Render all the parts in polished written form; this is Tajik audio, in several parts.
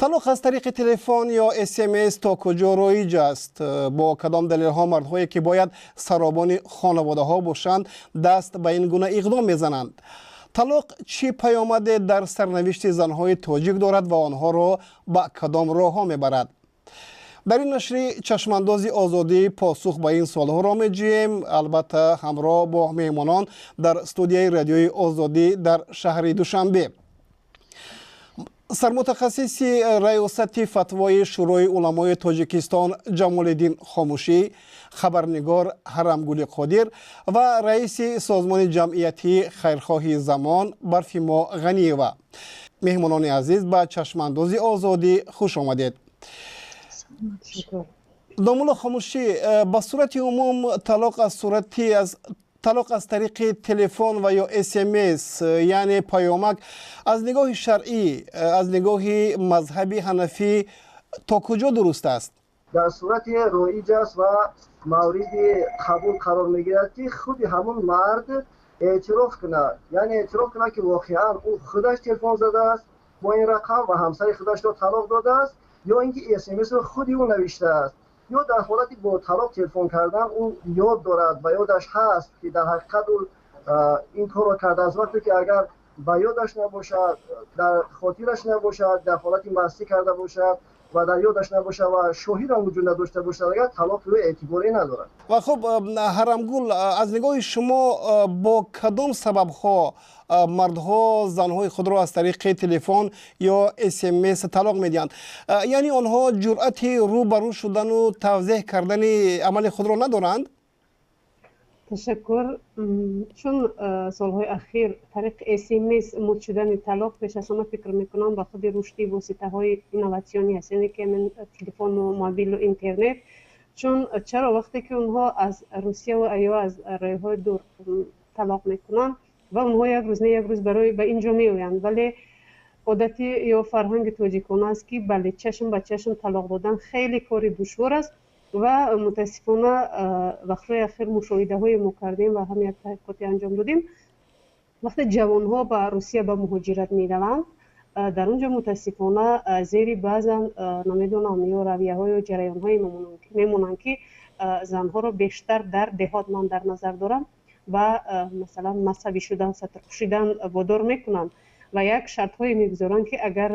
Талоқ аз тариқи телефон ё СМС то куҷо роиҷ аст? Бо кадом далелҳо мардҳое, ки бояд саробони хонаводаҳо бошанд, даст ба ин гуна иқдом мезананд? Талоқ чӣ паёмаде дар сарнавишти занҳои тоҷик дорад ва онҳоро ба кадом роҳҳо мебарад? Дар ин нашри Чашмандози Озодӣ посух ба ин суолҳоро меҷӯем, албатта ҳамроҳ бо меҳмонон дар студияи Радиои Озодӣ дар шаҳри Душанбе: сармутахассиси Раёсати фатвои Шӯрои уламои Тоҷикистон Ҷамолиддин Хомӯшӣ, хабарнигор Ҳарамгули Қодир ва раиси созмони ҷамъиятии «Хайрхоҳи замон» Барфимо Ғаниева. Меҳмонони азиз, ба Чашмандози Озодӣ хуш омадед. Домулло Хомӯшӣ, ба сурати умум талоқ аз тариқи телефон ва ё СМС, яъне паёмак, аз нигоҳи шаръӣ, аз нигоҳи мазҳаби ҳанафӣ то куҷо дуруст аст? Дар сурати роиҷ аст ва мавриди қабул қарор мегирад, ки худи ҳамон мард эътироф кунад, яъне эътироф кунад, ки воқеан ӯ худаш телефон задааст бо ин рақам ва ҳамсари худашро талоқ додааст, ё ин ки СМСро худи ӯ навиштааст, ё дар ҳолати бо талоқ телефон кардан ӯ ёд дорад, ба ёдаш ҳаст, ки дар ҳақиқат ӯ ин корро кардааст. Вақте ки агар ба ёдаш набошад, дар хотираш набошад, дар ҳолати мастӣ карда бошад ва дар ёдаш набошад ва шоҳидам вуҷуд надошта бошад, агар талоқи ӯ эътиборе надорад. Ва хуб, Ҳарамгул, аз нигоҳи шумо бо кадом сабабҳо мардҳо занҳои худро аз тариқи телефон ё СМС талоқ медиҳанд? Яъне онҳо ҷуръати рӯ ба рӯ шудану тавзеҳ кардани амали худро надоранд? Ташаккур. Чун солҳои ахир тариқи СМС муд шудани талоқ, пеш аз ҳама фикр мекунам, ба худи рушди воситаҳои инноватсионӣ аст, яъне ки ҳамин телефону мобилу интернет. Чун чаро? Вақте ки онҳо аз Русия ё аз роҳҳои дур талоқ мекунанд ва онҳо як рӯз не, як рӯз барои ба ин ҷо меоянд, вале одати ё фарҳанги тоҷикона аст, ки бале, чашм ба чашм талоқ додан хеле кори душвор аст. Ва мутаассифона вақтҳои ахир мушоҳидаҳое мо кардем ва ҳам як таҳқиқоте анҷом додем: вақте ҷавонҳо ба Русия ба муҳоҷират мераванд, дар он ҷо мутаассифона зери баъзан, намедонам, ё равияҳо ё ҷараёнҳое мемонанд, ки занҳоро бештар дар деҳот ман дар назар дорам, ба масалан мазҳабӣ шудан, сатр пӯшидан водор мекунанд ва як шартҳое мегузоранд, ки агар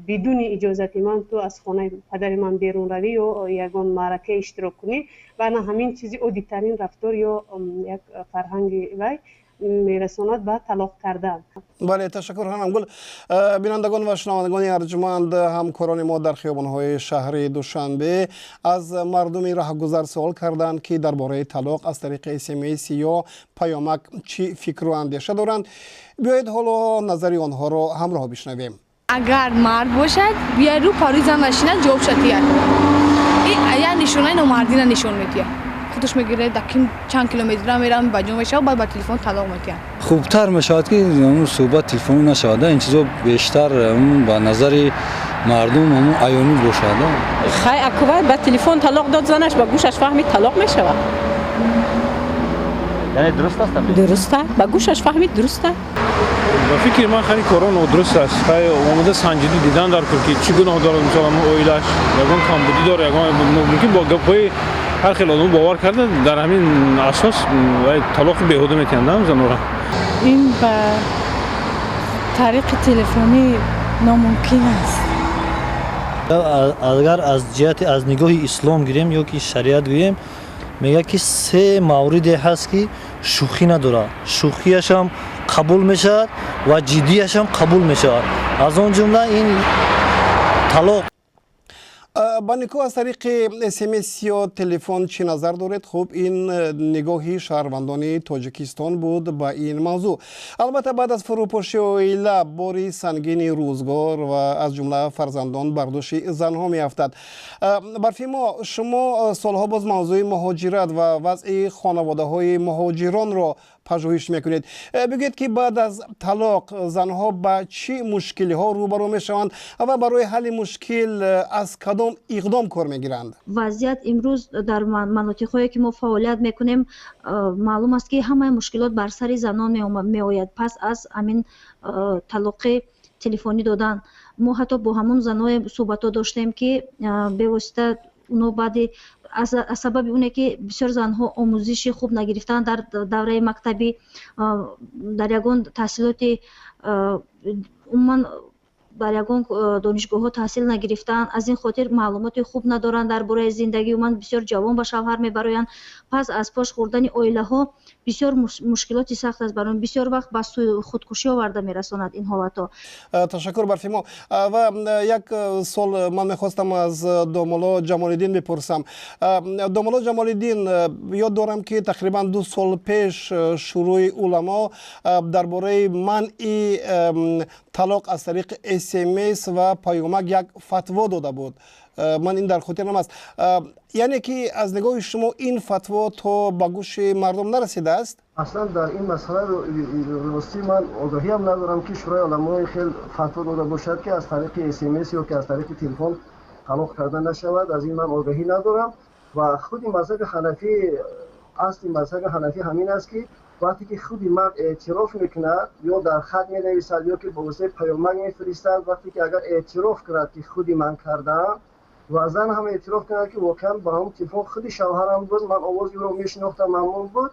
бидуни иҷозати ман ту аз хонаи падари ман берун равӣ ё ягон маъракае иштирок кунӣ, ва ана ҳамин чизи оддитарин рафтор ё як фарҳанги вай мерасонад ба талоқ кардан. Бале, ташаккур, Ҳарамгул. Бинандагон ва шунавандагони арҷманд, ҳамкорони мо дар хиёбонҳои шаҳри Душанбе аз мардуми раҳгузар суол карданд, ки дар бораи талоқ аз тариқи СМС ё паёмак чӣ фикру андеша доранд. Биёед, ҳоло назари онҳоро ҳамроҳ бишнавем. Агар мард бошад, бия рӯ парӯи зан нашинад, ҷавобша тияд, як нишонаи номардина нишон медиҳад. Худаш мегирад, дакин чанд километра мерам, ба ҷо мешавад, баъд ба телефон талоқ медиҳад. Хубтар мешавад, ки суҳбат телефонӣ нашавад. Ин чизо бештар ба назари мардум аёнӣ бошад. Хай, акувай ба телефон талоқ дод, занаш ба гӯшаш фаҳмид, талоқ мешавад. Яъне дуруст аст? Дуруст, ба гӯшаш фаҳмид, дуруст. Ба фикри ман, хеле коро нодуруст аст. Хай, омода санҷидӣ дидан дар кор, ки чӣ гуноҳ дорад. Мисол, оилаш ягон камбудӣ дорад, ягон мумкин бо гапҳои ҳар хел одам бовар карда, дар ҳамин асос талоқи беҳуда метиҳанд занора. Ин ба тариқи телефонӣ номумкин аст. Агар аз ҷиҳати, аз нигоҳи ислом гирем ё ки шариат гӯем, мегӯяд, ки се мавриде ҳаст, ки шӯхӣ надорад, шӯхиашам қабул мешавад ва ҷиддиашам қабул мешавад, аз он ҷумла ин талоқ. Ба никоҳ аз тариқи СМС ё телефон чӣ назар доред? Хуб, ин нигоҳи шаҳрвандони Тоҷикистон буд ба ин мавзӯъ. Албатта, баъд аз фурӯпоши оила бори сангини рӯзгор ва аз ҷумла фарзандон бар дӯши занҳо меафтад. Барфимо, шумо солҳо боз мавзӯи муҳоҷират ва вазъи хонаводаҳои муҳоҷиронро пажӯҳиш мекунед. Бигӯед, ки баъд аз талоқ занҳо ба чӣ мушкилиҳо рӯбарӯ мешаванд ва барои ҳалли мушкил аз кадом иқдом кор мегиранд? Вазъият имрӯз дар манотиқҳое, ки мо фаъолият мекунем, маълум аст, ки ҳамаи мушкилот бар сари занон меояд пас аз ҳамин талоқи телефонӣ додан. Мо ҳатто бо ҳамон занҳое суҳбатҳо доштем, ки бевосита уно баъди аз сабаби оне ки бисёр занҳо омӯзиши хуб нагирифтанд дар давраи мактабӣ, дар ягон таҳсилоти умуман бар ягон донишгоҳҳо таҳсил нагирифтаанд, аз ин хотир маълумоти хуб надоранд дар бораи зиндагӣ. Умуман бисёр ҷавон ба шавҳар мебароянд. Пас аз пош хӯрдани оилаҳо бисёр мушкилоти сахт аст барои бисёр вақт ба худкушӣ оварда мерасонад ин ҳолатҳо. Ташаккур Барфимо. Ва як суол ман мехостам аз домулло Ҷамолиддин бипурсам. Домулло Ҷамолиддин, ёд дорам, ки тақрибан 2 сол пеш Шӯрои уламо дар бораи манъи талоқ аз тариқи СМС ва паёмак як фатво дода буд. Ман ин дар хотирам аст. Яъне ки аз нигоҳи шумо ин фатво то ба гӯши мардум нарасидааст? Аслан дар ин масъала ростӣ ман огоҳиам надорам, ки Шӯрои уламои хел фатво дода бошад, ки аз тариқи СМС ё ки аз тариқи телефон талоқ карда нашавад. Аз ин ман огоҳӣ надорам. Ва худи мазҳаби ҳанафӣ, асли мазҳаби ҳанафӣ ҳамин аст, ки вақте ки худи мард эътироф мекунад, ё дар хат менависад, ё ки бо воситаи паёмак мефиристад, вақте ки агар эътироф кунад, ки худи ман кардаам, ва зан ҳам эътироф кунад, ки воқеан ба ҳамон телефон худи шавҳарам буд, ман овози ӯро мешинохтам, мамнун буд,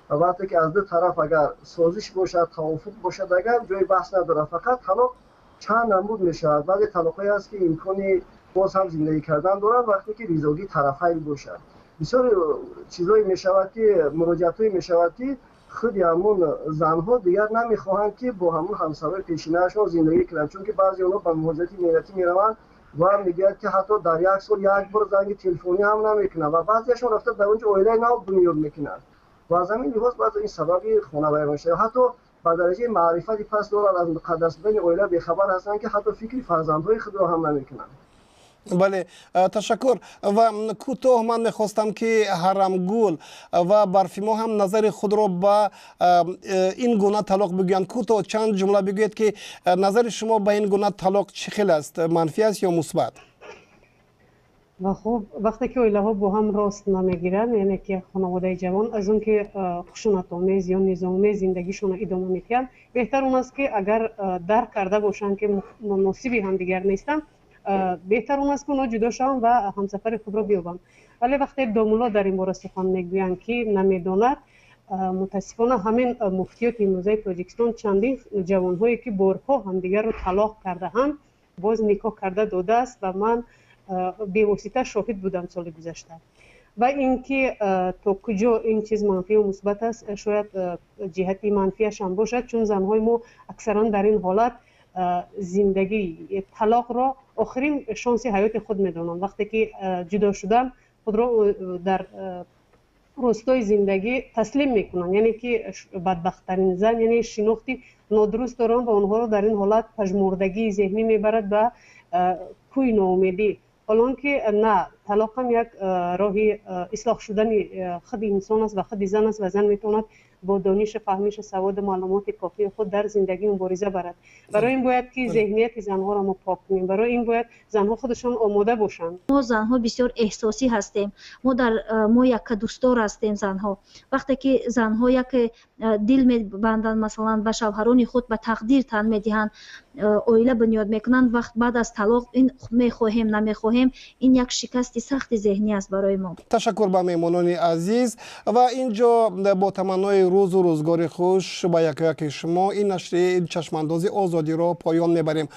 ва вақте ки аз ду тараф агар созиш бошад, тавофуқ бошад, агар ҷои баҳс надорад. Фақат талоқ чанд намуд мешавад. Баъзе талоқҳое ҳаст, ки имкони боз ҳам зиндагӣ кардан доранд, вақте ки ризогии тарафайн бошад. Бисёр чизҳое мешавад, ки муроҷиатҳое мешавад, ки худи ҳамун занҳо дигар намехоҳанд, ки бо ҳамун ҳамсарои пешинаашон зиндагӣ кунанд, чунки баъзе онҳо ба муҳоҷирати меҳнатӣ мераванд ва мегӯяд, ки ҳатто дар як сол як бор занги телефонӣ ҳам намекунанд, ва баъзеашон рафта дар онҷо оилаи нав бунёд мекунанд. Ва аз ҳамин лиҳоз баъзе ин сабаби хонавайроншавӣ, ҳатто ба дараҷаи маърифати паст доранд, аз муқаддас будани оила бехабар ҳастанд, ки ҳатто фикри фарзандҳои худро ҳам намекунанд. Бале, ташаккур. Ва кӯтоҳ ман мехостам, ки Ҳарамгул ва Барфимо ҳам назари худро ба ин гуна талоқ бигӯянд. Кӯтоҳ чанд ҷумла бигӯед, ки назари шумо ба ин гуна талоқ чӣ хел аст, манфӣ аст ё мусбат? Ва хуб, вақте ки оилаҳо бо ҳам рост намегиранд, яъне ки хонаводаи ҷавон аз он ки хушунатомез ё низомомез зиндагишонро идома медиҳанд, беҳтар он аст, ки агар дарк карда бошанд, ки муносиби ҳамдигар нестанд, беҳтар он аст, ки онҳо ҷудо шаванд ва ҳамсафари худро биёбанд. Вале вақте домулло дар ин бора сухан мегӯянд, ки намедонад, мутаассифона ҳамин муфтиёти имрӯзаи Тоҷикистон чандин ҷавонҳое, ки борҳо ҳамдигарро талоқ кардаанд, боз никоҳ карда додааст, ва ман бевосита шоҳид будам соли гузашта. Ва ин ки то куҷо ин чиз манфию мусбат аст, шояд ҷиҳати манфиаш ҳам бошад, чун занҳои мо аксаран дар ин ҳолат зиндагӣ талоқро охирин шонси ҳаёти худ медонанд. Вақте ки ҷудо шудан, худро дар ростои зиндагӣ таслим мекунанд, яъне ки бадбахттарин зан, яъне шинохти нодуруст доранд ва онҳоро дар ин ҳолат пажмурдагии зеҳнӣ мебарад ба кӯи ноумедӣ. Ҳолон ки на, талоқ ҳам як роҳи ислоҳ шудани худи инсон аст ва худи зан аст, ва зан метавонад бо донишу фаҳмишу саводу маълумоти кофии худ дар зиндагӣ мубориза барад. Барои ин бояд, ки зеҳнияти занҳоро мо пок кунем, барои ин бояд занҳо худашон омода бошанд. Мо занҳо бисёр эҳсосӣ ҳастем, мо дар мо яккадӯстдор ҳастем. Занҳо вақте ки занҳо яке дил мебанданд, масалан, ба шавҳарони худ, ба тақдир тан медиҳанд, оила бунёд мекунанд, вақт баъд аз талоқ ин мехоҳем намехоҳем, ин як шикасти сахти зеҳнӣ аст барои мо. Ташаккур ба меҳмонони азиз. Ва ин ҷо бо таманнои рӯзу рӯзгори хуш ба якояки шумо ин нашри Чашмандози озодиро поён мебарем.